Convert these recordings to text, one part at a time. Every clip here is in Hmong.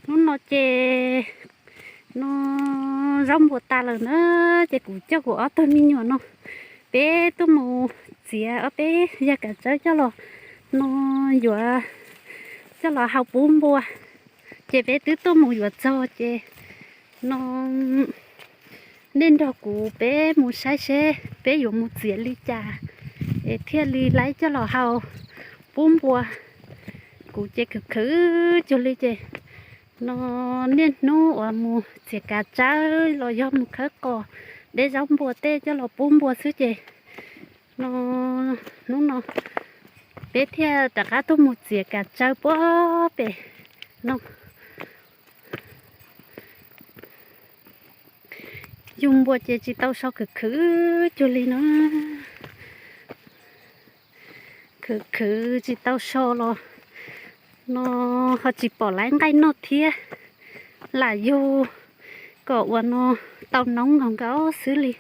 Hnub no ces no zaub npua tas lawm na, ces kuv coj kuv ob tug me nyuam no peb tuaj mus txiav ob peb yag kav tsawb coj los no yuav coj los hau pub npua. Ces peb twb tuaj mus yuav txog ces no nej nrog kuv peb mus saib seb peb yuav mus txiav li cas es thiaj li laib coj los hau pub npua. Kuv ces khwv khwv cuag li ces no niaj hnub uas mus txiav kav tsawb los yog mus khawb qos deb zaub npua tej coj los pub npua xwb ces no hnub no peb thiaj rov qab tuaj mus txiav kav tsawb puag pem no. Yug npua ces tsis tau so khwv khwv cuag li no. Khwv khwv tsis tau so los no ho tsis pom lawv nqaij noj thiab, lam yug kom ua no tau noob nkaus nkaus xwb li.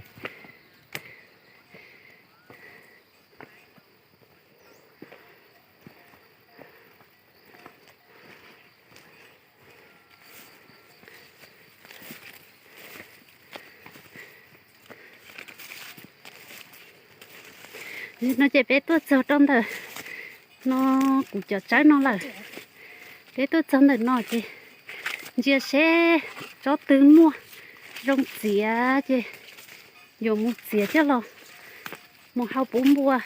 No ces peb tuaj txog rau ntawm no kuv cov tsawb no lawm. Peb tuaj txog ntawm no ces ntsia seb tsob twg muaj zoo txiav ces yuav mus txiav coj los mus hau pub npua.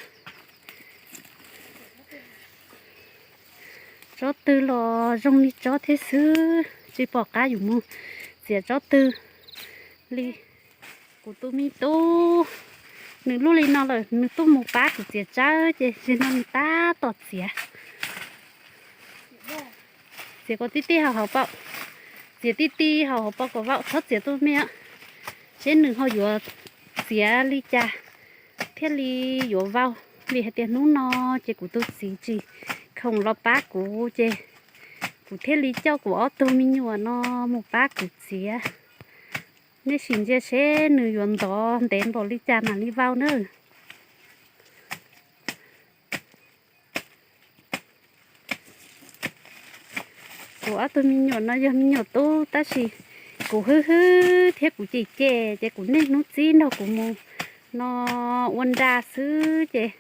Tsob twg los zoo li tsob thiab xwb, tsis pom qab yuav mus txiav tsob twg li. Kuv tus me tub, nws lub li no lawm, nws tuaj mus pab kuv txiav tsawb ces zaum no nws tab tom txiav. Txiav kom tib tib hauv hauv paus, txiav tib tib hauv hauv paus kom vau, txhob txiav tuaj me, seb nws ho yuav txiav li cas thiaj li yuav vau. Vim hais tias hnub no ces kuv tus txiv tsis khoom los pab kuv ces kuv thiaj li coj kuv ob tug me nyuam no mus pab kuv txiav. Nej sim ntsia seb nws yuav ntov ntev npaum li cas mam li vau na. Kuv ob tug me nyuam no yog me nyuam tub tab sis kuv hwb hwb thiab kuv cem cem ces kuv niaj hnub txib nrog kuv mus no ua nra xwb ces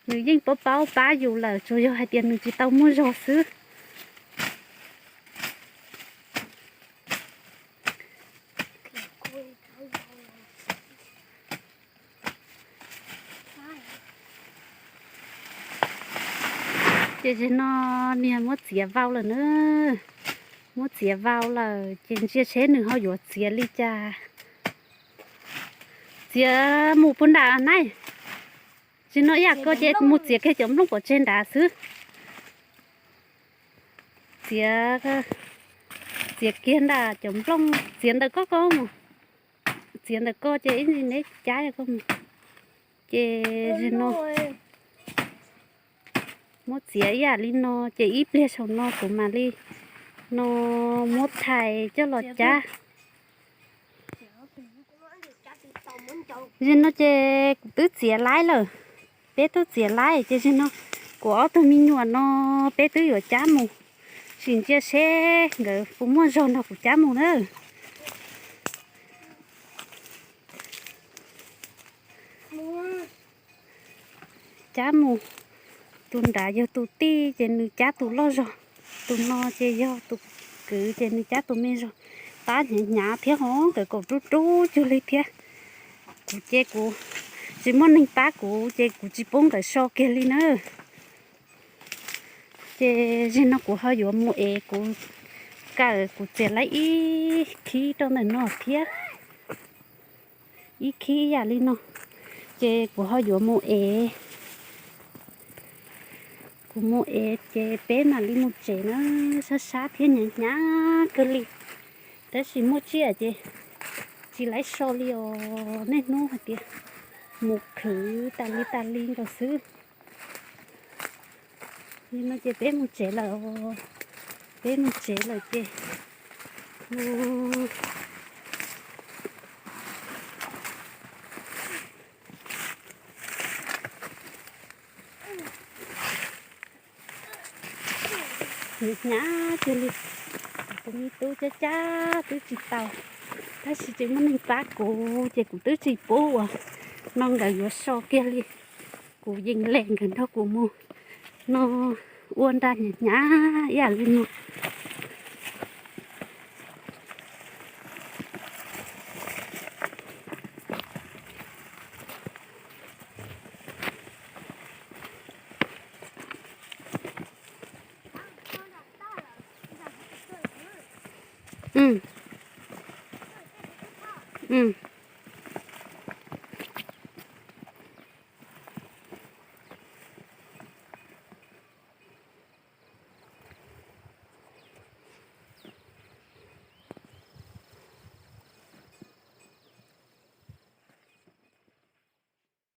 nws yeej paub paub pab yus lawm, tsuas yog hais tias nws tsis tau muaj zog xwb. Ces zaum no niag muab txiav vau lawm na, muab txiav vau lawm ces ntsia seb nws ho yuav txiav li cas. Txiav mus puag nram na, zaum no ib yam ko ces mus txiav kiag cov nplooj pov tseg nrad xwb. Txiav, txiav kiag nram cov nplooj, txiav ntawm ko ko mus, txiav ntawm ko ces ib ntsis neb cab ko mus. Ces zaum no muab txiav ib yam li no ces ib pliag saum no kuv mam li no muab thais coj los cab. Zaum no ces kuv twb txiav laib lawm, peb twb txiav laib ces zaum no kuv ob tug me nyuam no peb twb yuav cab mus, sim ntsia seb nkawd puas muaj zog nrog kuv cab mus na. Cab mus, tus nrad yog tus tij ces nws cab tus loj zog, tus no ces yog tus kwv ces nws cab tus me zog. Pab hnyav hnyav thiab ho nkawd kom rub rub cuag li thiab. Kuv ces kuv tsis muaj neeg pab kuv ces kuv tsis pub nkawd so kiag li na. Ces zaum no kuv ho yuav mus ev, kuv kawm kuv txiav laib ib khib rau ntawm no thiab, ib khib ib yam li no, ces kuv ho yuav mus ev. Kuv mus ev ces peb mam li mus tsev na, sab sab thiab hnyav hnyav kawg li. Tab sis muaj tsiaj ces tsis laib so li os, niaj hnub hais tias mus khwv tas li tas li nkaus xwb. Li no ces peb mus tsev lawm, peb mus tsev lawm ces mus hnyav hnyav kiag li. Kuv me tub cab cab twb tsis tau, tab sis tseem muaj neeg pab kuv ces kuv twb tsis pub uas no nkawd yuav so kiag li. Kuv yeej hle nkawd nrog kuv mus no ua nra hnyav hnyav ib yam li no.